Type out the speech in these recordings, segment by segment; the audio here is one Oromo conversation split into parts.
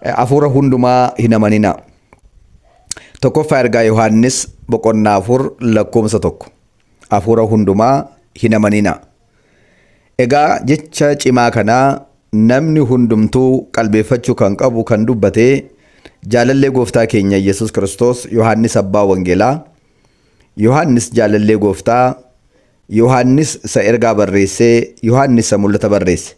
Hafuura hundumaa hin amaninaa. Tokkoffaa ergaa Yohaannis boqonnaa 4 lakkoofsa 1. Hafuura hundumaa hin amaninaa. Egaa jecha cimaa kanaa namni hundumtuu qalbeeffachuu kan qabu kan dubbate jaalallee gooftaa keenya Yesuus Kiristoos Yohaannis abbaa wangeelaa. Yohaannis jaalallee gooftaa, Yohaannis isa ergaa barreessee, Yohaannis isa mul'ata barreesse.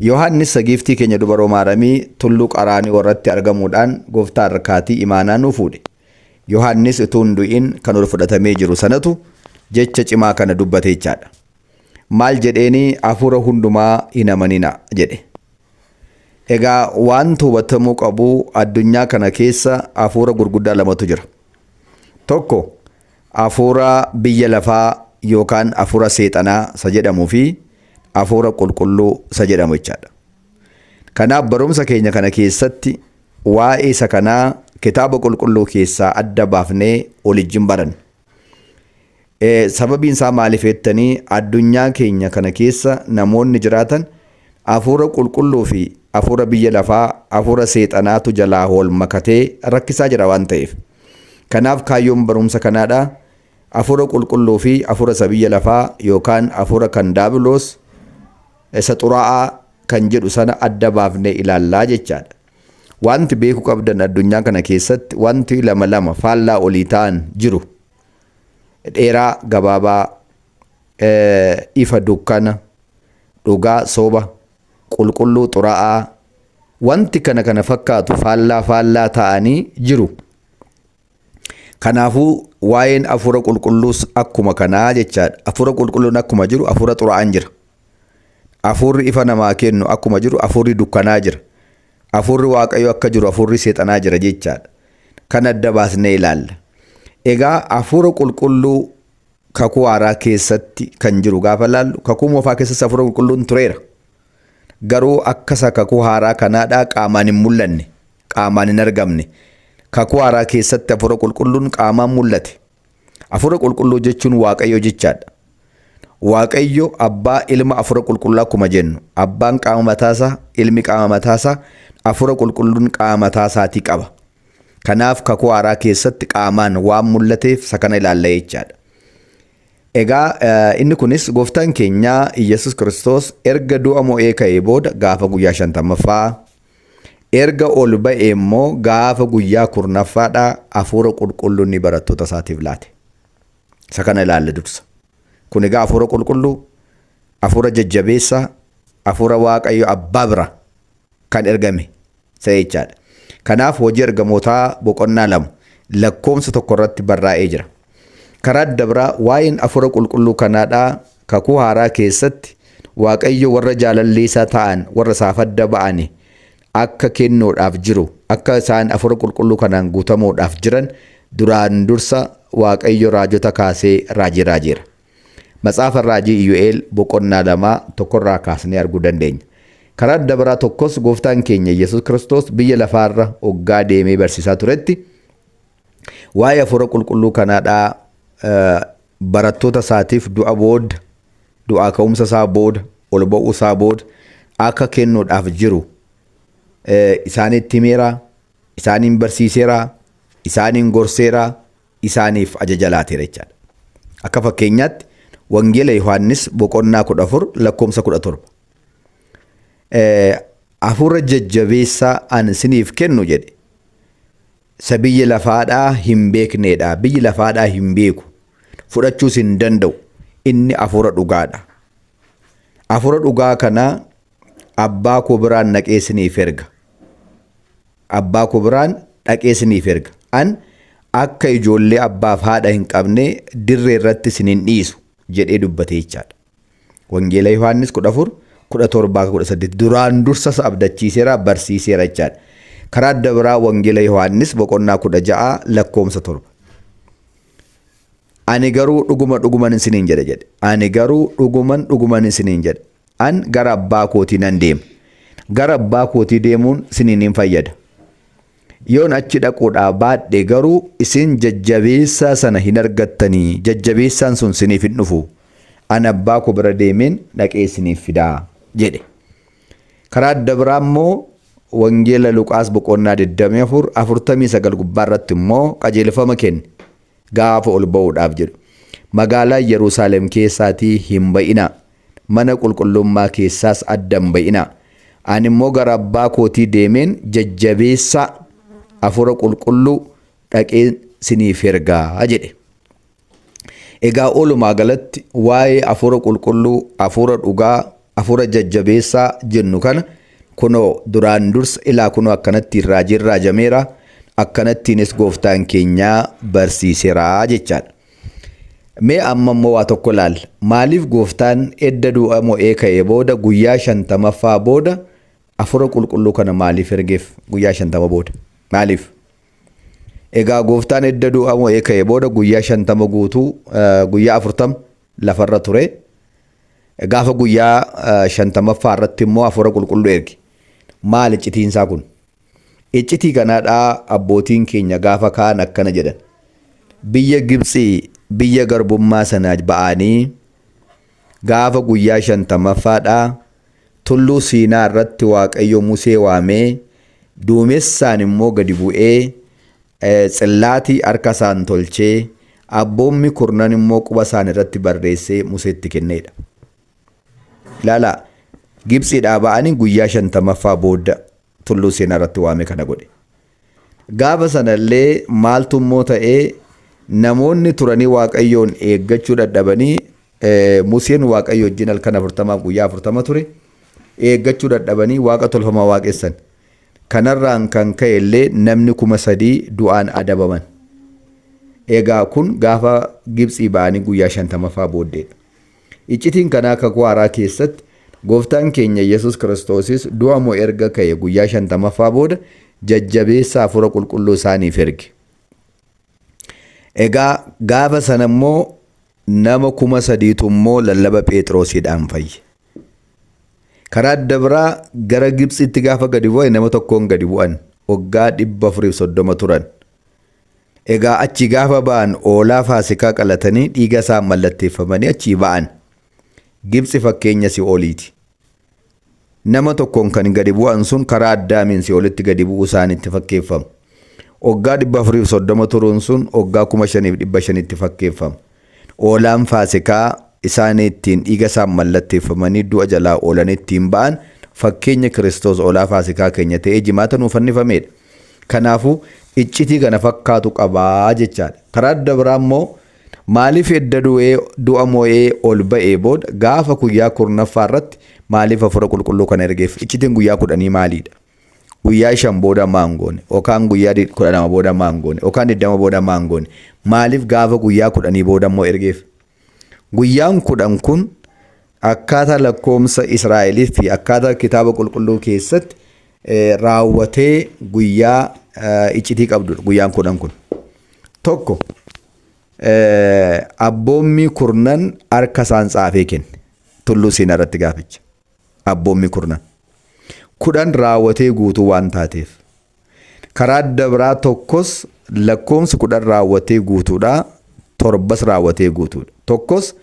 Yohaannis isa giiftii keenya dubaroo Maaramii tulluu Qaraani'oo irratti argamuudhaan gooftaa harkaatii imaanaa nuu fuudhe. Yohaannis utuu hin du'in kan ol fudhatamee jiru sanatu jecha cimaa kana dubbate jechaadha. Maal jedheeni? Hafuura hundumaa hin amaninaa jedhe. Egaa waanti hubatamuu qabu addunyaa kana keessa hafuura gurguddaa lamatu jira. Tokko hafuura biyya lafaa yookaan hafuura seexanaa isa jedhamuu fi hafuura qulqulluu isa jedhamu jechaadha. Kanaaf barumsa keenya kana keessatti waa'ee isa kanaa kitaaba qulqulluu keessaa adda baafnee waliijjin baranna. Sababiin isaa maaliif jettanii, addunyaa keenya kana keessa namoonni jiraatan hafuura qulqulluu fi hafuura biyya lafaa, hafuura seexanaatu jalaa wal makatee rakkisaa jira waan ta'eef. Kanaaf kaayyoon barumsa kanaadha. Hafuura qulqulluu fi hafuura isa biyya lafaa yookaan hafuura kan daabiloos isa xuraa'aa kan jedhu sana adda baafnee ilaallaa jechaadha. Wanti beekuu qabdan addunyaa kana keessatti wanti lama lama faallaa olii ta'an jiru. Dheeraa gabaabaa, ifa dukkana, dhugaa soba, qulqulluu xuraa'aa, wanti kana kana fakkaatu faallaa faallaa ta'anii jiru. Kanaafuu waa'een hafuura qulqulluus akkuma kanaa jechaadha. Hafuura qulqulluun akkuma jiru hafuura xuraa'aan jira. Hafuurri ifa namaa kennu akkuma jiru hafuurri dukkanaa jira. Hafuurri Waaqayyoo akka jiru hafuurri seexanaa jira jechaadha. Kan adda baasnee ilaalla. Egaa hafuura qulqulluu kakuu haaraa keessatti kan jiru gaafa ilaallu, kakuu moofaa keessatti hafuura qulqulluun tureera. Garuu akka isa kakuu haaraa kanaadhaa qaamaan hin mul'anne, qaamaan hin argamne. Kakuu haaraa keessatti hafuura qulqulluun qaamaan mul'ate. Hafuura qulqulluu jechuun Waaqayyo jechaadha. Waaqayyo abbaa, ilma, hafuura qulqulluu akkuma jennu, abbaan qaama mataasaa, ilmi qaama mataasaa, hafuura qulqulluun qaama mataasaatii qaba. Kanaaf kakuu haaraa keessatti qaamaan waan mul'ateef isa kana ilaalla jechaadha. Egaa inni kunis gooftaan keenya Iyyasuus Kiristoos erga du'a mo'ee ka'ee booda gaafa guyyaa 50ffaa, erga ol ba'ee immoo gaafa guyyaa 10ffaadha hafuura qulqulluu inni barattoota isaatiif laate. Isa kana ilaalla dursa. Kun egaa hafuura qulqulluu, hafuura jajjabeessaa, hafuura Waaqayyo abbaa bira kan ergame isa jechaadha. Kanaaf hojii ergamootaa boqonnaa 2 lakkoomsa 1 irratti barraa'ee jira. Karaa adda biraa waa'een hafuura qulqulluu kanaadhaa kakuu haaraa keessatti Waaqayyo warra jaalallee isaa ta'an, warra isaaf adda ba'ani akka kennuudhaaf jiru, akka isaan hafuura qulqulluu kanaan guutamuudhaaf jiran duraan dursa Waaqayyo raajota kaasee raajii raajeera. Matsaafa raajii Iyyu'eel boqonnaa 2 tokkorraa kaasnee arguu dandeenya. Karaa adda biraa tokkos gooftaan keenya Yesuus Kiristoos biyya lafaarra oggaa deemee barsiisaa turetti waa'ee hafuura qulqulluu kanaadhaa barattoota isaatiif du'a booda, du'aa ka'umsa isaa booda, ol ba'uu isaa booda akka kennuudhaaf jiru isaanitti himeera, isaaniin barsiiseera, isaaniin gorseera, isaaniif ajaja laateera jechaadha. Akka fakkeenyaatti Wangeela Yohaannis boqonnaa 14 lakkoomsa 17. Hafuura jajjabeessaa ani isiniif kennu jedhe isa biyyi lafaadhaa hin beekneedha. Biyyi lafaadhaa hin beeku. Fudhachuus hin danda'u. Inni hafuura dhugaadha. Hafuura dhugaa kana abbaa koo biraan dhaqee isiniif erga. Abbaa koo biraan dhaqee isiniif erga. An akka ijoollee abbaaf haadha hin qabne dirree irratti isin hin dhiisu jedhee dubbate jechaadha. Wangeela Yohaannis 14 17 18 duraan dursa isa abdachiiseera, barsiiseera jechaadha. Karaa adda biraa Wangeela Yohaannis boqonnaa 16 lakkoomsa 7. Ani garuu dhuguma dhuguman isiniin jedha jedhe. Ani garuu dhuguman dhuguman isiniin jedha. An gara abbaa kootii nan deema. Gara abbaa kootii deemuun isiniin hin fayyada. Yoon achi dhaquudhaa baadhe garuu isin jajjabeessaa sana hin argattanii, jajjabeessaan sun isiniif hin dhufu. Ani abbaa koo bira deemeen dhaqee isiniif fidaa jedhe. Karaa adda biraa immoo Wangeela Luqaas boqonnaa 24 49 gubbaarratti immoo qajeelfama kenne gaafa ol ba'uudhaaf jedhu. Magaalaa Yerusaalem keessaatii hin ba'inaa. Mana qulqullummaa keessaas adda hin ba'inaa. Ani immoo gara abbaa kootii deemeen jajjabeessaa hafuura qulqulluu dhaqee siniif ergaa jedhe. Egaa oolumaa galatti waa'ee hafuura qulqulluu, hafuura dhugaa, hafuura jajjabeessaa jennu kana kunoo duraan dursa ilaa kunoo akkanattiin raajiin raajameera, akkanattiinis gooftaan keenyaa barsiiseera jechaadha. Mee amma immoo waa tokko ilaalla. Maaliif gooftaan edda du'a mo'ee ka'ee booda guyyaa 50ffaa booda hafuura qulqulluu kana maaliif ergeef guyyaa 50 booda? Maaliif? Egaa gooftaan edda du'a mo'ee ka'ee booda guyyaa 50 guutuu guyyaa 40 lafarra ture. Gaafa guyyaa 50ffaa irratti immoo hafuura qulqulluu erge. Maal iccitiinsaa kun? Iccitii kanaadhaa abbootiin keenya gaafa ka'an akkana jedhan. Biyya Gibxii biyya garbummaa sana ba'anii gaafa guyyaa 50ffaadhaa tulluu Siinaa irratti Waaqayyo Musee waamee duumessaan immoo gadi bu'ee tsillaatii harka isaan tolchee abboommi kurnan immoo quba isaan irratti barreessee Museetti kenneedha. Ilaalaa, Gibxiidhaa ba'anii guyyaa 50ffaa booda tulluu Siinaa irratti waamee kana godhe. Gaafa sanallee maaltu immoo ta'ee namoonni turanii Waaqayyoon eeggachuu dadhabanii Museen Waaqayyo wajjin halkan 40f guyyaa 40 ture eeggachuu dadhabanii waaqa tolfamaa waaqessan. Kanarraan kan ka'e illee namni 3000 du'aan adabaman. Egaa kun gaafa Gibxii ba'anii guyyaa 50ffaa booddeedha. Iccitiin kanaa kakuu haaraa keessatti gooftaan keenya Yesuus Kiristoosis du'a moo erga ka'e guyyaa 50ffaa booda jajjabeessa hafuura qulqulluu isaaniif erge. Egaa gaafa sana immoo nama 3000tu immoo lallaba Phexrosiidhaan fayye. Karaa adda biraa gara Gibxitti gaafa gadi bu'an nama tokkoon gadi bu'an waggaa 430 turan. Egaa achi gaafa ba'an oolaa Faasikaa qalatanii dhiiga isaan mallatteeffamanii achii ba'an. Gibxi fakkeenya si'ooliiti. Nama tokkoon kan gadi bu'an sun karaa Addaamiin si'oolitti gadi bu'uu isaaniitti fakkeeffama. Waggaa 430 turuun sun waggaa 5500tti fakkeeffama. Oolaan Faasikaa isaan ittiin dhiiga isaan mallatteeffamanii du'a jalaa oolan ittiin ba'an fakkeenya Kiristoos oolaa Faasikaa keenya ta'ee jimaata nuuf fannifamedha. Kanaafuu iccitii kana fakkaatu qabaa jechaadha. Karaa adda biraa immoo maaliif edda du'ee du'a mo'ee ol ba'ee booda gaafa guyyaa 10ffaa irratti maaliif hafuura qulqulluu kana ergeef? Iccitiin guyyaa 10 maaliidha? Guyyaa 5 booda maangoone yookaan guyyaa 12 booda maangoone yookaan 20 booda maangoone maaliif gaafa guyyaa 10 booda immoo ergeef? Guyyaan 10 kun akkaataa lakkoomsa Israa'elii fi akkaataa kitaaba qulqulluu keessatti raawwatee guyyaa iccitii qabdudha guyyaan 10 kun. Tokko abboommii kurnan harka isaan tsaafee kenne tulluu Siinaa irratti gaaficha. Abboommii kurnan. 10 raawwatee guutuu waan taateef. Karaa adda biraa tokkos lakkoomsi 10 raawwatee guutuudha. 7s raawwatee guutuudha. Tokkos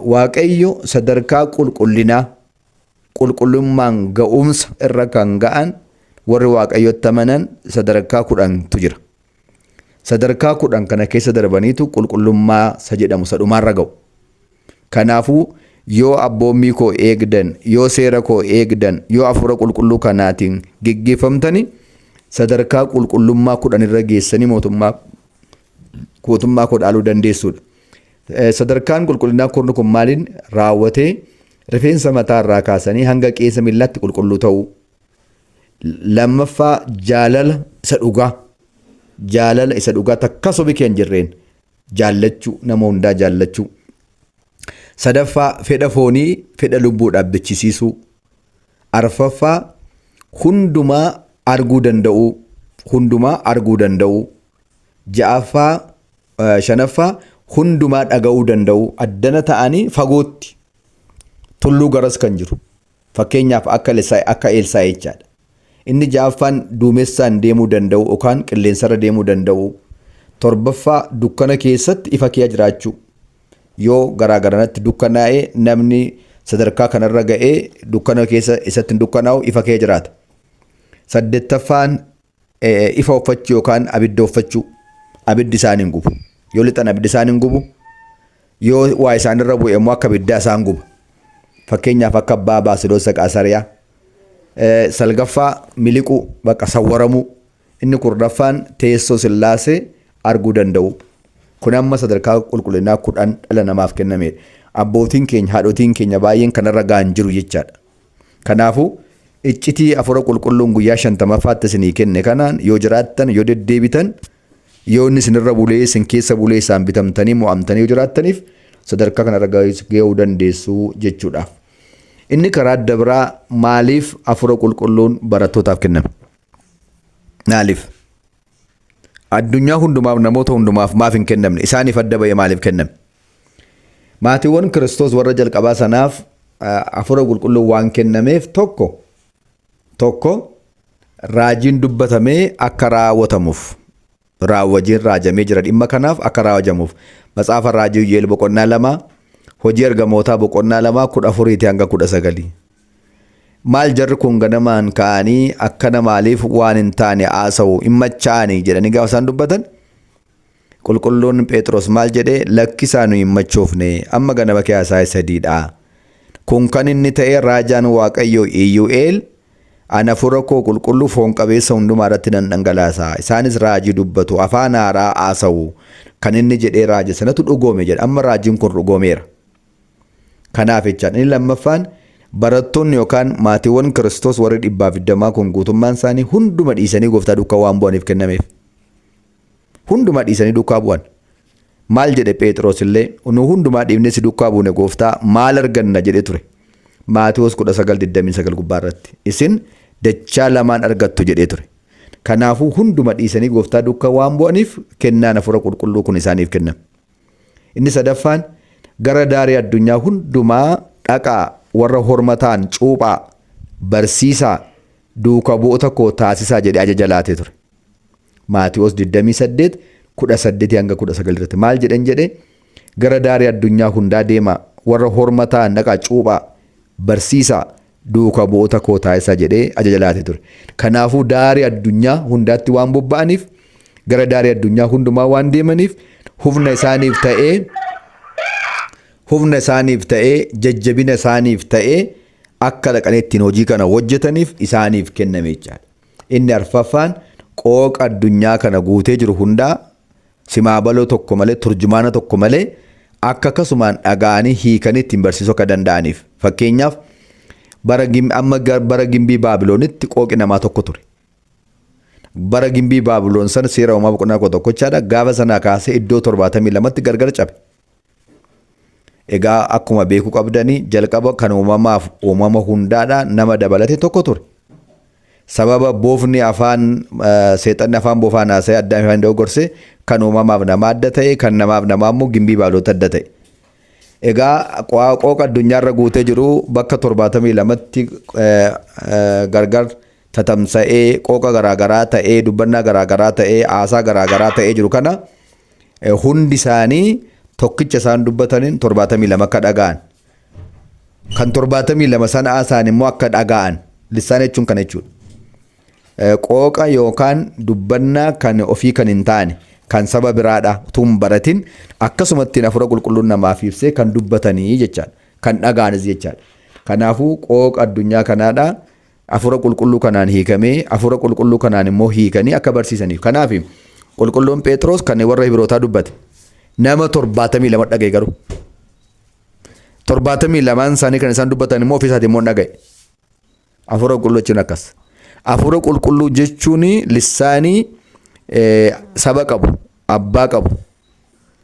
Waaqayyo sadarkaa qulqullinaa qulqullummaan ga'umsa irra kan ga'an warri Waaqayyotti amanan sadarkaa 10tu jira. Sadarkaa 10 kana keessa darbaniitu qulqullummaa isa jedhamu isa dhumaarra ga'u. Kanaafuu yoo abboommii koo eegdan, yoo seera koo eegdan, yoo hafuura qulqulluu kanaatiin geggeeffamtani sadarkaa qulqullummaa 10 irra geessanii mootummaa mootummaa koo dhaaluu dandeessuudha. Sadarkaan qulqullinaa kurni kun maaliin raawwatee rifeensa mataa irraa kaasanii hanga qeensa miillaatti qulqulluu ta'uu. Lammaffaa jaalala isa dhugaa. Jaalala isa dhugaa takka sobi kee hin jirreen jaallachuu nama hundaa jaallachuu. Sadaffaa fedha foonii fedha lubbuu dhaabbachisiisuu. Arfaffaa hundumaa arguu danda'uu. Hundumaa arguu danda'uu. Ja'affaa shanaffaa hundumaa dhaga'uu danda'uu. Addana ta'anii fagootti tulluu garas kan jiru. Fakkeenyaaf akka akka Eelsaa jechaadha. Inni ja'affaan duumessaan deemuu danda'u yookaan qilleensarra deemuu danda'u. Torbaffaa dukkana keessatti ifa kee jiraachuu. Yoo garaa garanatti dukkanaa'ee namni sadarkaa kanarra ga'ee dukkana keessa isatti hin dukkanaa'u ifa kee jiraata. Saddeettaffaan ifa uffachuu yookaan abidda uffachuu. Abiddi isaan hin gubu. Yoo lixan abiddi isaan hin gubu. Yoo waa isaanirra bu'e immoo akka abiddaa isaan guba. Fakkeenyaaf akka abbaa Baasiloos Qaasariyaa. Salgaffaa miliquu bakka sawwaramuu. Inni kurnaffaan teessoo Sillaasee arguu danda'u. Kun amma sadarkaa qulqullinaa 10 dhala namaaf kennamedha. Abbootiin keenya haadhotiin keenya baay'een kanarra ga'an jiru jechaadha. Kanaafuu iccitii hafuura qulqulluun guyyaa 50ffaatti isinii kenne kanaan yoo jiraattan yoo deddeebitan yoo inni isinirra bulee isin keessa bulee isaan bitamtanii mo'amtanii yoo jiraattaniif sadarkaa kanarra ga'uu dandeessu jechuudhaaf. Inni karaa adda biraa maaliif hafuura qulqulluun barattootaaf kenname? Maaliif? Addunyaa hundumaaf namoota hundumaaf maaf hin kennamne? Isaaniif adda ba'ee maaliif kenname? Maatiiwwan Kiristoos warra jalqabaa sanaaf hafuura qulqulluu waan kennameef tokko tokko raajiin dubbatamee akka raawwatamuuf raawwajiin raajamee jira dhimma kanaaf akka raawajamuuf matsaafa raajii Iyyeel boqonnaa 2 hojii ergamootaa boqonnaa 2 14 hanga 19. Maal jarri kun ganamaan ka'anii akkana maaliif waan hin taane haasa'u hin machaa'anii jedhanii gaafa isaan dubbatan qulqulluun Phexros maal jedhee lakkisaa nu hin machoofne amma ganama keessaa sadiidha. Kun kan inni ta'e raajaan Waaqayyoo Iyyu'eel ana hafuura koo qulqulluu foon qabeessa hundumaa irratti nan dhangalaasa. Isaanis raajii dubbatu afaan haaraa haasa'u kan inni jedhee raaje sanatu dhugoome jedha. Amma raajiin kun dhugoomeera. Kanaaf jechaan inni lammaffaan barattoonni yookaan maatiiwwan Kiristoos warri 120 kun guutummaan isaanii hunduma dhiisanii gooftaa duukaa waan bu'aniif kennameef. Hunduma dhiisanii duukaa bu'an. Maal jedhe Phexros illee nu hundumaa dhiifnee si duukaa buune gooftaa maal arganna jedhee ture. Maatiwoos 19:29 gubbaa irratti. Isin dachaa lamaan argattu jedhee ture. Kanaafuu hunduma dhiisanii gooftaa duukaa waan bu'aniif kennaan hafuura qulqulluu kun isaaniif kenname. Inni sadaffaan gara daarii addunyaa hundumaa dhaqaa warra horma ta'an cuuphaa barsiisaa duuka bu'oota koo taasisaa jedhee ajaja laatee ture. Maatiwoos 28 18 hanga 19 irratti maal jedhan jedhee gara daarii addunyaa hundaa deemaa warra horma ta'an dhaqaa cuuphaa barsiisaa duuka bu'oota koo taasisaa jedhee ajaja laatee ture. Kanaafuu daarii addunyaa hundaatti waan bobba'aniif gara daarii addunyaa hundumaa waan deemaniif humna isaaniif ta'ee humna isaaniif ta'ee jajjabina isaaniif ta'ee akka dhaqanii ittiin hojii kana hojjetaniif isaaniif kenname jechaadha. Inni arfaffaan qooqa addunyaa kana guutee jiru hundaa simaabaloo tokko malee turjumaana tokko malee akka akkasumaan dhaga'anii hiikanii ittiin barsiisuu akka danda'aniif. Fakkeenyaaf bara amma bara gimbii Baabiloonitti qooqi namaa tokko ture. Bara gimbii Baabiloon sana seera uumaa boqonnaa 11chaadha. Gaafa sanaa kaasee iddoo 72tti gargar cabe. Egaa akkuma beekuu qabdanii jalqaba kan uumamaaf uumama hundaadha nama dabalate tokko ture. Sababa boofni afaan seexanni afaan boofaan haasa'ee addaam afaan dogoggorse kan uumamaaf nama adda ta'e kan namaaf namaa immoo gimbii baalota adda ta'e. Egaa qooqa addunyaarra guutee jiru bakka 72tti gargar tatamsa'ee qooqa garaagaraa ta'ee dubbannaa garaagaraa ta'ee haasaa garaagaraa ta'ee jiru kana hundi isaanii tokkicha isaan dubbataniin 72 akka dhaga'an. Kan 72 sana haasa'an immoo akka dhaga'an. Lissaan jechuun kana jechuudha. Qooqa yookaan dubbannaa kan ofii kan hin taane kan saba biraadha utuu hin baratin akkasumatti hafuura qulqulluun namaaf ibsee kan dubbatanii jechaadha. Kan dhaga'anis jechaadha. Kanaafuu qooqa addunyaa kanaadha. Hafuura qulqulluu kanaan hiikamee hafuura qulqulluu kanaan immoo hiikanii akka barsiisaniif. Kanaaf qulqulluun Phexros kan warra Hibrootaa dubbate nama 72 dhaga'e garuu. 72 isaanii kan isaan dubbatan immoo ofii isaatii immoo dhaga'e. Hafuura qulqulluu jechuun akkas. Hafuura qulqulluu jechuun lissaanii saba qabu, abbaa qabu.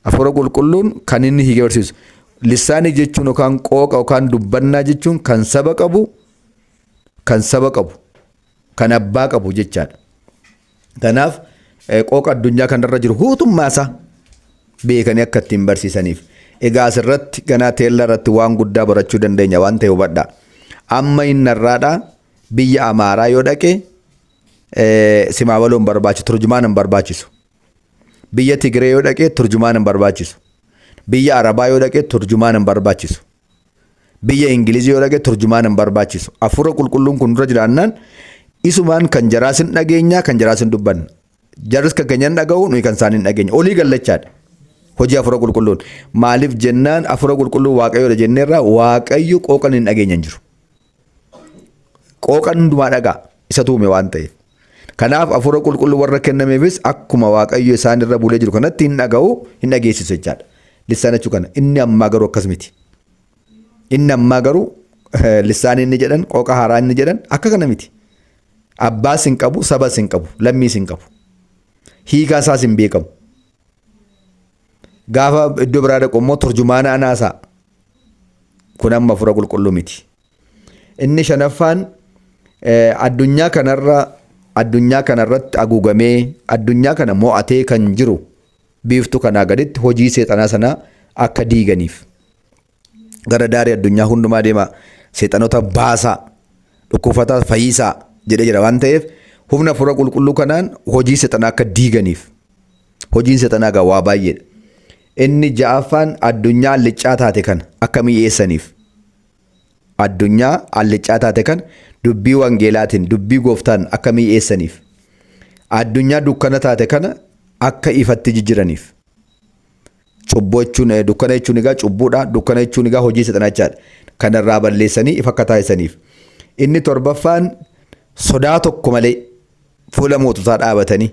Hafuura qulqulluun kan inni hiikee barsiisu. Lissaanii jechuun yookaan qooqa yookaan dubbannaa jechuun kan saba qabu, kan saba qabu, kan abbaa qabu jechaadha. Kanaaf qooqa addunyaa kanarra jiru guutummaa isaa beekanii akka ittiin barsiisaniif. Egaa asirratti ganaa teellaa irratti waan guddaa barachuu dandeenya waan ta'e hubadhaa. Amma inni har'aadhaa biyya Amaaraa yoo dhaqe simaabaloo hin barbaachisu, turjumaan hin barbaachisu. Biyya Tigree yoo dhaqe turjumaan hin barbaachisu. Biyya Arabaa yoo dhaqe turjumaan hin barbaachisu. Biyya Ingilizii yoo dhaqe turjumaan hin barbaachisu. Hafuura qulqulluun kun dura jiraannaan Isumaan kan jaraas hin dhageenyaa kan jaraas hin dubbanna. Jarris kan keenya hin dhaga'u nuyi kan isaanii hin dhageenya. Olii gallachaadha. Hojii hafuura qulqulluun. Maaliif jennaan hafuura qulqulluu waaqayyoodha jenneerraa waaqayyo qooqan hin dhageenya hin jiru. Qooqan hundumaa dhagaa isa tuume waan ta'eef. Kanaaf hafuura qulqulluu warra kennameefis akkuma waaqayyo isaan irra bulee jiru kanatti hin dhaga'u hin dhageessisu jechaadha. Lissaan jechuu kana inni ammaa garuu akkas miti. Inni ammaa garuu lissaan inni jedhan qooqa haaraa inni jedhan akka kana miti. Abbaas hin qabu, sabas hin qabu, lammiis hin qabu. Hiikaa isaas hin beekamu. Gaafa iddoo biraa dhaqu immoo turjumaana anaasaa. Kun amma hafuura qulqulluu miti. Inni shanaffaan addunyaa kanarra addunyaa kanarratti haguugamee addunyaa kana mo'atee kan jiru biiftuu kanaa gaditti hojii seexanaa sana akka diiganiif. Gara daarii addunyaa hundumaa deemaa seexanota baasaa dhukkufataa fayyisaa jedhee jira waan ta'eef humna hafuura qulqulluu kanaan hojii seexanaa akka diiganiif. Hojiin seexanaa egaa waa baay'eedha. Inni ja'affaan addunyaa alliccaa taate kana akka mi'eessaniif. Addunyaa alliccaa taate kana dubbii wangeelaatiin dubbii gooftaan akka mi'eessaniif. Addunyaa dukkana taate kana akka ifatti jijjiiraniif. Cubbuu jechuun dukkana jechuun egaa cubbuudha. Dukkana jechuun egaa hojii seexanaa jechaadha. Kanarraa balleessanii ifa akka taasisaniif. Inni torbaffaan sodaa tokko malee fuula moototaa dhaabatanii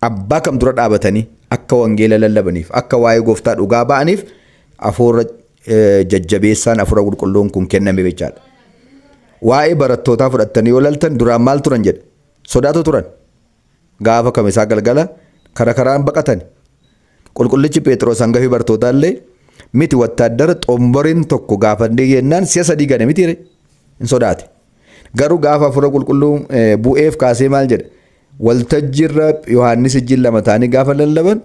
abbaa kam dura dhaabatanii akka wangeela lallabaniif akka waa'ee gooftaa dhugaa ba'aniif hafuura jajjabeessaan hafuura qulqulluun kun kenname jechaadha. Waa'ee barattootaa fudhattanii yoo laltan duraan maal turan jedha. Sodaatu turan. Gaafa kamisaa galgala kara karaan baqatan. Qulqullichi Phexros hangafi barattootaa illee miti wattaaddara xomboriin tokko gaafannee jennaan si'a sadii gane miti hin sodaate. Garuu gaafa hafuura qulqulluu bu'eef kaasee maal jedha? Waltajjiirra Yohaannis ijjiin lama ta'anii gaafa lallaban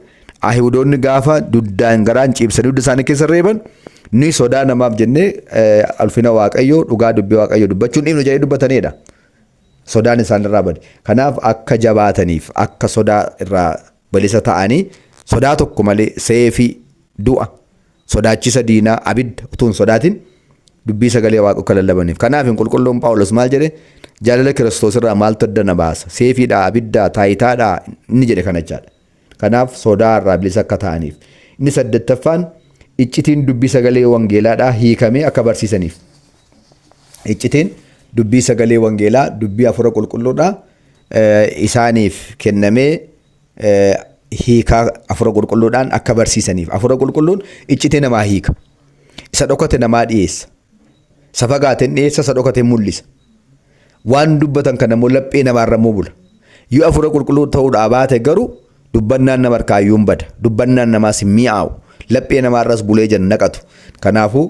Ayihudoonni gaafa duddaan garaan ciibsanii dugda isaanii keessa reeban ni sodaa namaaf jennee ulfina Waaqayyoo dhugaa dubbii Waaqayyoo dubbachuun dhiifnu jedhee dubbatanidha. Sodaan isaan irraa bade. Kanaaf akka jabaataniif akka sodaa irraa bilisa ta'anii sodaa tokko malee seefii du'a sodaachisa diinaa abidda utuu hin sodaatin dubbii sagalee waaqa akka lallabaniif. Kanaaf hin qulqulluun Phaawulos maal jedhe jaalala Kiristoos irraa maaltu adda na baasa seefiidhaa abiddaa taayitaadhaa inni jedhe kana jechaadha. Kanaaf sodaa irraa bilisa akka ta'aniif. Inni saddeettaffaan iccitiin dubbii sagalee wangeelaadhaa hiikamee akka barsiisaniif. Iccitiin dubbii sagalee wangeelaa dubbii hafuura qulqulluudhaa isaaniif kennamee hiikaa hafuura qulqulluudhaan akka barsiisaniif. Hafuura qulqulluun iccitii namaa hiika. Isa dhokate namaa dhiyeessa. Isa fagaateen dhiyeessa, isa dhokate mul'isa. Waan dubbatan kana immoo laphee namaarra immoo bula. Yoo hafuura qulqulluu ta'uudhaa baate garuu dubbannaan nama harkaayyuu hin bada. Dubbannaan namaas hin mi'aawu. Laphee namaarras bulee jan naqatu. Kanaafuu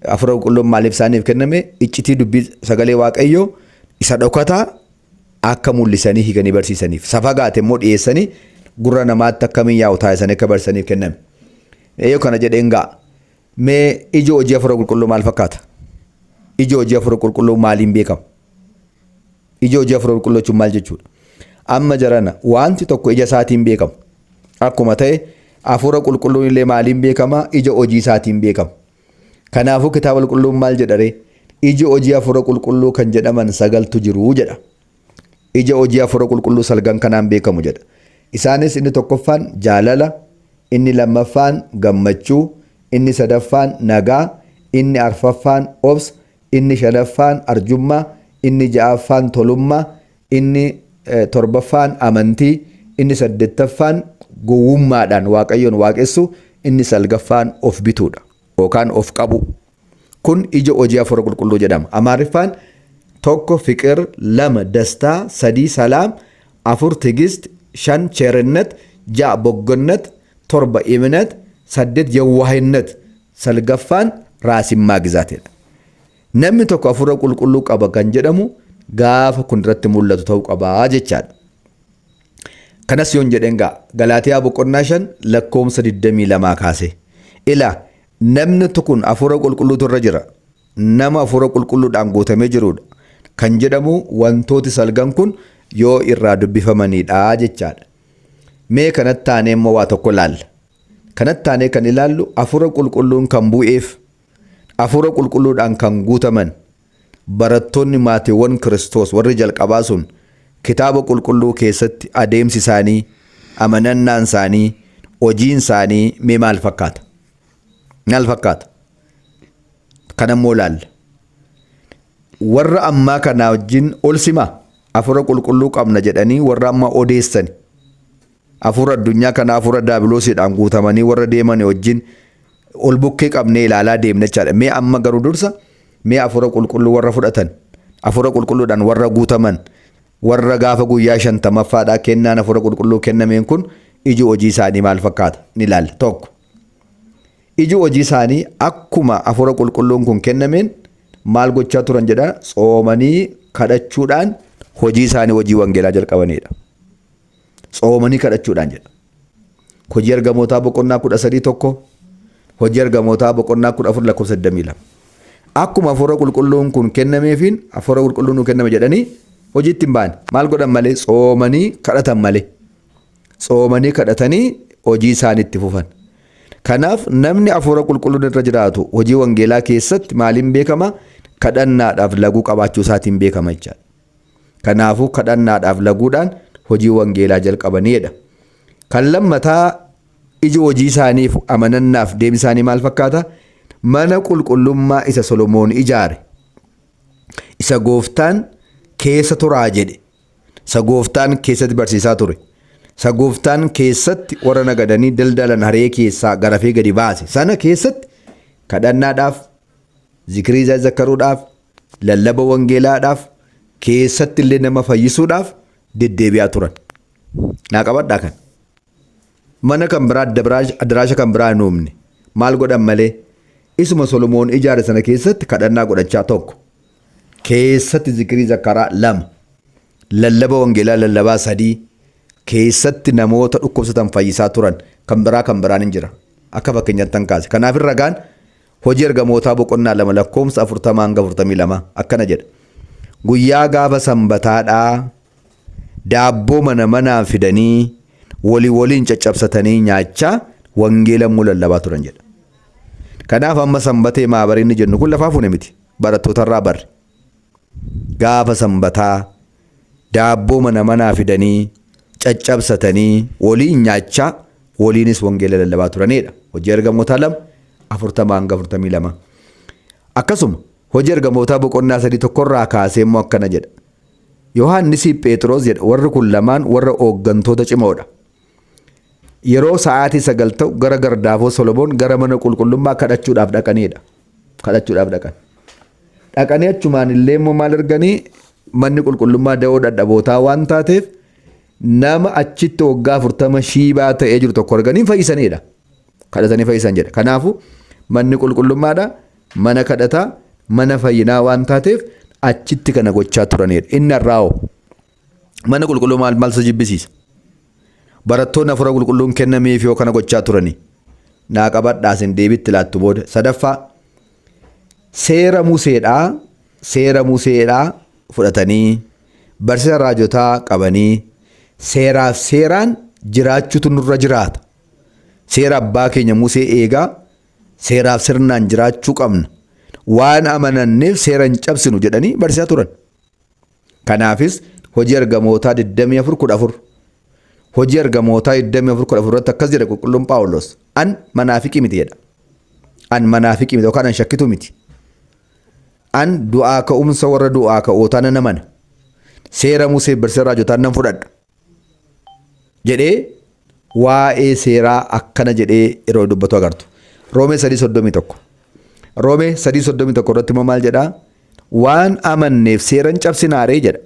hafuura qulqulluun maaliif isaaniif kenname? Iccitii dubbii sagalee Waaqayyoo isa dhokataa akka mul'isanii hiikanii barsiisaniif. Isa fagaate immoo dhiyeessanii gurra namaatti akka mi'aawu taasisanii akka barsiisaniif kenname. Yoo kana jedheen ga'a. Mee iji hojii hafuura qulqulluu maal fakkaata? Iji hojii hafuura qulqulluu maaliin beekama? Iji hojii hafuura qulqulluu jechuun maal jechuudha? Amma jarana wanti tokko ija isaatiin beekama. Akkuma ta'e hafuura qulqulluun illee maaliin beekama? Ija hojii isaatiin beekama. Kanaafuu kitaaba qulqulluun maal jedha ree? Iji hojii hafuura qulqulluu kan jedhaman sagaltu jiru jedha. Ija hojii hafuura qulqulluu salgan kanaan beekamu jedha. Isaanis inni tokkoffaan jaalala, inni lammaffaan gammachuu, inni sadaffaan nagaa, inni arfaffaan obsa, inni shanaffaan arjummaa, inni ja'affaan tolummaa, inni torbaffaan amantii, inni saddeettaffaan gowwummaadhaan Waaqayyoon waaqessu, inni salgaffaan of bituudha yookaan of qabu. Kun ija hojii hafuura qulqulluu jedhama. Amaariffaan tokko fiqir, lama dastaa, sadii salaam, afur tigist, shan ቸርነት, ja'a boggonnat, torba imnet, saddeet የዋህነት, salgaffaan ራስን መግዛት jedha. Namni tokko hafuura qulqulluu qaba kan jedhamu gaafa kun irratti mul'atu ta'uu qabaa jechaadha. Kanas yoon jedheen ga'a Galaatiyaa boqonnaa 5 lakkoomsa 22 kaase. Ila namni kun hafuura qulqulluutu irra jira. Nama hafuura qulqulluudhaan guutamee jirudha. Kan jedhamu wantooti salgan kun yoo irraa dubbifamanidha jechaadha. Mee kanatti taanee immoo waa tokko ilaalla. Kanatti taanee kan ilaallu hafuura qulqulluun kan bu'eef hafuura qulqulluudhaan kan guutaman barattoonni maatiiwwan Kiristoos warri jalqabaa sun Kitaaba qulqulluu keessatti adeemsi isaanii, amanannaan isaanii, hojiin isaanii mee maal fakkaata? Maal fakkaata? Kanammoo ilaalla. Warra ammaa kanaa wajjin ol simaa hafuura qulqulluu qabna jedhanii warra ammaa odeessan, hafuura addunyaa kanaa, hafuura daabiloosiidhaan guutamanii warra deeman wajjin ol bukkee qabnee ilaalaa deemna jechaadha. Mee amma garuu dursa mee hafuura qulqulluu warra fudhatan, hafuura qulqulluudhaan warra guutaman, warra gaafa guyyaa 50ffaadhaa kennaan hafuura qulqulluu kennameen kun iji hojii isaanii maal fakkaata ni ilaalla. Tokko, iji hojii isaanii akkuma hafuura qulqulluun kun kennameen maal gochaa turan jedha? Tsoomanii kadhachuudhaan hojii isaanii, hojii wangeelaa jalqabanidha. Tsoomanii kadhachuudhaan jedha. Hojii Ergamootaa boqonnaa 13:1, Hojii Ergamootaa boqonnaa 14 lakkoofsa 22. Akkuma hafuura qulqulluun kun kennameefiin, hafuura qulqulluun nu kenname jedhanii hojiitti hin baane. Maal godhan malee? Tsoomanii kadhatan malee. Tsoomanii kadhatanii hojii isaanii itti fufan. Kanaaf namni hafuura qulqulluun irra jiraatu hojii wangeelaa keessatti maaliin beekama? Kadhannaadhaaf laguu qabaachuu isaatiin beekama jechaadha. Kanaafuu kadhannaadhaaf laguudhaan hojii wangeelaa jalqabaniidha. Kan lammataa, iji hojii isaaniif amanannaaf deemsi isaanii maal fakkaata? Mana qulqullummaa isa Solomoon ijaare, isa gooftaan keessa turaa jedhe, isa gooftaan keessatti barsiisaa ture, isa gooftaan keessatti warra nagadanii daldalan haree keessaa garafee gadi baase sana keessatti kadhannaadhaaf, zikirii isaa zakkaruudhaaf, lallaba wangeelaadhaaf, keessatti illee nama fayyisuudhaaf deddeebi'aa turan. Naa qabadhaa kan. Mana kan biraa, addaraasha kan biraa hin uumne. Maal godhan malee? Isuma Solomoon ijaare sana keessatti kadhannaa godhachaa tokko. Keessatti zikirii zakkaraa lama. Lallaba wangeelaa lallabaa sadii. Keessatti namoota dhukkubsatan fayyisaa turan. Kan biraa kan biraan hin jira. Akka fakkeenyaatti tan kaase. Kanaaf irra gaan Hojii Ergamootaa boqonnaa 2 lakkoofsa 40 hanga 42 akkana jedha. Guyyaa gaafa sanbataadhaa daabboo mana manaa fidanii walii waliin caccabsatanii nyaachaa wangeela immoo lallabaa turan jedha. Kanaaf amma sanbatee maabarii inni jennu kun lafaa fuune miti. Barattootarraa barre. Gaafa sanbataa daabboo mana manaa fidanii caccabsatanii waliin nyaachaa waliinis wangeela lallabaa turanidha. Hojii Ergamootaa 2 40 hanga 42. Akkasuma Hojii Ergamootaa boqonnaa 3 tokkorraa kaasee immoo akkana jedha. Yohaannisii Phexros jedha, warri kun lamaan warra hooggantoota cimoodha. Yeroo sa'aatii 9 ta'u gara gardaafoo Solomoon, gara mana qulqullummaa kadhachuudhaaf dhaqanidha. Kadhachuudhaaf dhaqan. Dhaqanii achumaan illee immoo maal arganii? Manni qulqullummaa da'oo dadhabootaa waan taateef nama achitti waggaa 40 shiibaa ta'ee jiru tokko arganii fayyisanidha. Kadhatanii fayyisan jedha. Kanaafuu manni qulqullummaadha. Mana kadhataa, mana fayyinaa waan taateef achitti kana gochaa turanidha. Inni har'aa'oo mana qulqulluu maal maal isa jibbisiisa? Barattoonni hafuura qulqulluun kennameef yoo kana gochaa turanii, naa qabadhaa isin deebitti laattu booda. Sadaffaa, seera Museedhaa fudhatanii, barsiisa raajotaa qabanii, seeraaf seeraan jiraachuutu nurra jiraata. Seera abbaa keenya Musee eegaa seeraaf sirnaan jiraachuu qabna. Waan amananneef seera hin cabsinu jedhanii barsiisaa turan. Kanaafis Hojii Ergamootaa 24:14, Hojii Ergamootaa 24:14 irratti akkas jedha qulqulluun Phaawulos. An manaafiqii miti jedha. An manaafiqii miti yookaan an shakkituu miti. An du'aa ka'umsa warra du'aa ka'ootaa nan amana. Seera Musee, barsiisa raajotaa nan fudhadha jedhee waa'ee seeraa akkana jedhee yeroo dubbatu agartu. Roomee 3:31. Roomee 3:31 irratti immoo maal jedhaa? Waan amanneef seera hin cabsinaaree jedha.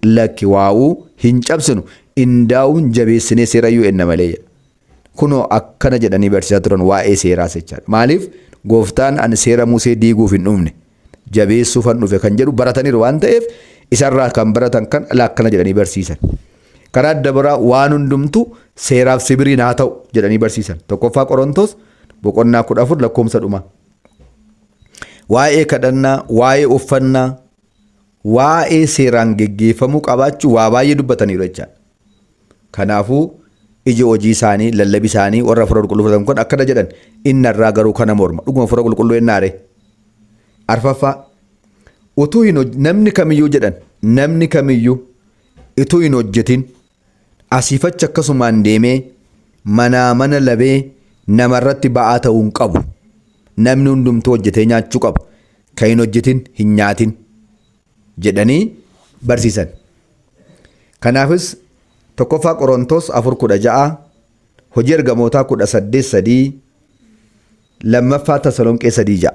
Lakki, waa'uu hin cabsinu, indaa'uun jabeessinee seera iyyuu enna malee jedha. Kunoo akkana jedhanii barsiisaa turan waa'ee seeraas jechaadha. Maaliif? Gooftaan ani seera Musee diiguuf hin dhufne, jabeessuufan dhufe kan jedhu barataniiru waan ta'eef, isarraa kan baratan kan ala akkana jedhanii barsiisan. Karaa adda biraa waan hundumtu seeraaf sibiriin haa ta'u jedhanii barsiisan. Tokkoffaa Qorontos boqonnaa 14 lakkoofsa dhumaa. Waa'ee kadhannaa, waa'ee uffannaa, waa'ee seeraan geggeeffamuu qabaachuu waa baay'ee dubbataniiru jechaadha. Kanaafuu iji hojii isaanii, lallabi isaanii warra hafuura qulqulluu fudhatan kun akkana jedhan, inni irraa garuu kana morma. Dhuguma hafuura qulqulluu ennaare. Arfaffaa, utuu hin namni kamiyyuu jedhan, namni kamiyyuu Ituu hin hojjetin asiif achi akkasumaan deemee manaa mana labee namarratti ba'aa ta'uu hin qabu. Namni hundumtuu hojjetee nyaachuu qaba. Kan hin hojjetin hin nyaatin jedhanii barsiisan. Kanaafis tokkoffaa Qorontos 4:16, Hojii Ergamootaa 18:3, lammaffaa Tasalonqee 3:6.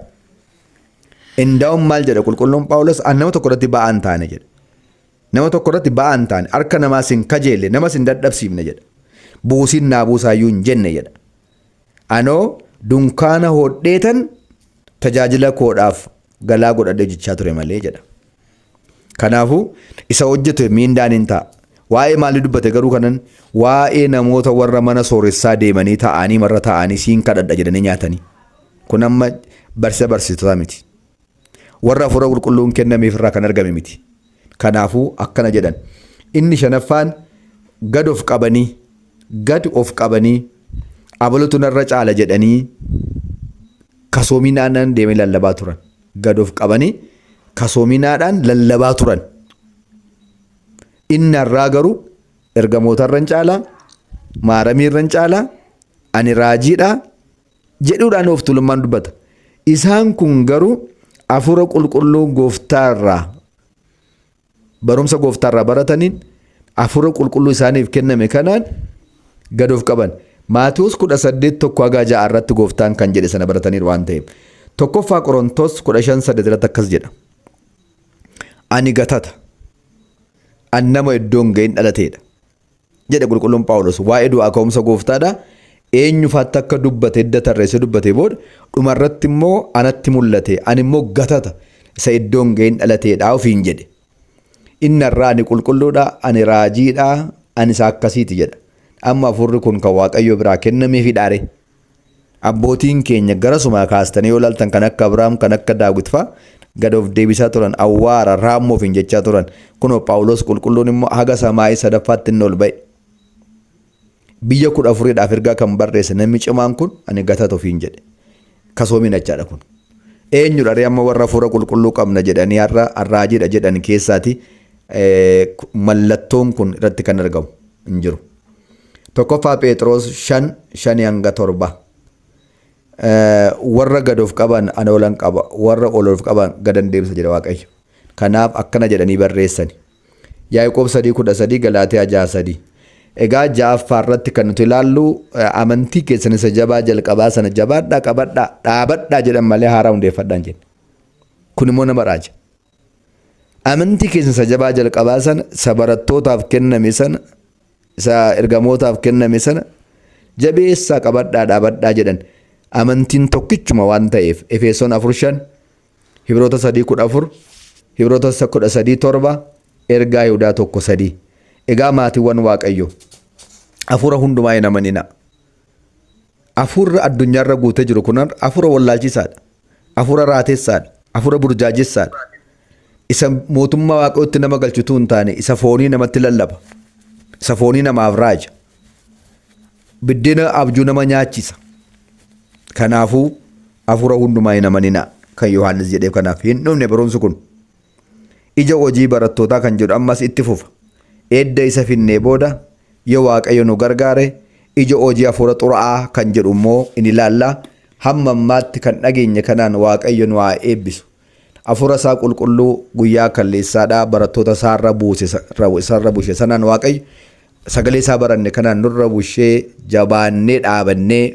Indaa'uun maal jedha qulqulluun Phaawulos? An nama tokko irratti ba'aa hin taane jedha. Nama tokko irratti ba'aa hin taane, harka namaas hin kajeelle, namas hin dadhabsiifne jedha. Buusiin naa buusaayyuu hin jenne jedha. Anoo dunkaana hodheetan tajaajila koodhaaf galaa godhadhee hojjechaa ture malee jedha. Kanaafuu isa hojjete miindaan hin ta'a. Waa'ee maalii dubbate garuu kanan? Waa'ee namoota warra mana sooressaa deemanii taa'anii marra taa'anii siin kadhadha jedhanii nyaatanii. Kun amma barsiisa barsiistotaa miti. Warra hafuura qulqulluun kennameef irraa kan argame miti. Kanaafuu akkana jedhan. Inni shanaffaan gad of qabanii gad of qabanii abalutu narra caala jedhanii kasoominaadhaan deemanii lallabaa turan. Gad of qabanii kasoominaadhaan lallabaa turan. Inni har'aa garuu ergamootarra hin caalaa, maaramiirra hin caalaa, ani raajiidha jedhuudhaan of tuulummaan dubbata. Isaan kun garuu hafuura qulqulluu gooftaarraa barumsa gooftaarraa barataniin hafuura qulqulluu isaaniif kenname kanaan gad of qaban. Maatewos 18 1 haga 6 irratti gooftaan kan jedhe sana barataniiru waan ta'eef. Tokkoffaa Qorontos 15 8 irratti akkas jedha. Ani gatata. An nama iddoo hin gahin dhalateedha. Jedhe qulqulluun Phaawulos waa'ee du'aa ka'umsa gooftaadha. Eenyufaatti akka dubbate edda tarreessee dubbatee booda dhumarratti immoo anatti mul'ate, ani immoo gatata isa iddoo hin gahin dhalateedha ofiin jedhe. Inni har'aa ani qulqulluudha, ani raajiidha, ani isa akkasiiti jedha. Amma hafuurri kun kan Waaqayyo biraa kennameefii dhaare. Abbootiin keenya garasumaa kaastanii yoo ilaaltan kan akka Abrahaam, kan akka Daawit fa'a gad of deebisaa turan, awwaara, raammoo ofiin jechaa turan. Kunoo Phaawulos qulqulluun immoo haga samaayii sadaffaatti inni ol ba'e. Biyya 14dhaaf ergaa kan barreesse namni cimaan kun ani gatata ofiin jedhe. Kasoomiin achaadha kun. Eenyudha ree amma warra hafuura qulqulluu qabna jedhanii har'a raajiidha jedhan keessaati mallattoon kun irratti kan argamu hin jiru. Tokkoffaa Phexros 5 5-7. Warra gad of qaban ana olan qaba, warra ol of qaban gadan deebisa jedha Waaqayyo. Kanaaf akkana jedhanii barreessani. Yaaqoob 3:13, Galaatiyaa 6:3. Egaa ja'affaa irratti kan nuti ilaallu amantii keessan isa jabaa jalqabaa sana jabaadhaa, qabadhaa, dhaabadhaa jedhan malee haaraa hundeeffadhaa hin jenne. Kun immoo nama raaja. Amantii keessan isa jabaa jalqabaa sana, isa barattootaaf kenname sana, isa ergamootaaf kenname sana jabeessaa qabadhaa, dhaabadhaa jedhan. Amantiin tokkichuma waan ta'eef Efesoon 4:5, Hibroota 3:14, Hibroota 13:7, Ergaa Yihudaa 1:3. Egaa maatiiwwan Waaqayyo, hafuura hundumaa hin amaninaa. Hafuurri addunyaarra guutee jiru kun hafuura wallaalchisaadha. Hafuura raatessaadha. Hafuura burjaajessaadha. Isa mootummaa Waaqayyootti nama galchutu hin taane isa foonii namatti lallaba. Isa foonii namaaf raaja. Biddeena abjuu nama nyaachisa. Kanaafuu hafuura hundumaa hin amaninaa kan Yohaannis jedheef kanaaf hin dhumne barumsi kun. Ija hojii barattootaa kan jedhu ammas itti fufa. Edda isa finnee booda yoo Waaqayyo nu gargaare ija hojii hafuura xuraa'aa kan jedhu immoo in ilaalla. Hamma ammaatti kan dhageenye kanaan Waaqayyo nu haa eebbisu. Hafuura isaa qulqulluu guyyaa kalleessaadhaa barattoota isaarra buuse isarra bushe sanaan Waaqayyo sagalee isaa baranne kanaan nurra bushee jabaannee dhaabannee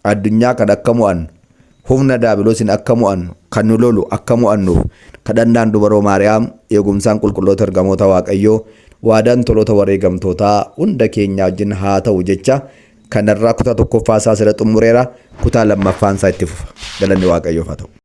addunyaa kan akka mo'annu, humna daabiloosiin akka mo'annu, kan nu lolu akka mo'annuuf kadhannaan dubaroo Maariyaam, eegumsaan qulqulloota ergamoota Waaqayyoo, waadaan toloota wareegamtootaa hunda keenyaa wajjin haa ta'u jecha kanarraa kutaa tokkoffaa isaa asirra xumureera. Kutaa lammaffaan isaa itti fufa. Galanni Waaqayyoof haa ta'u.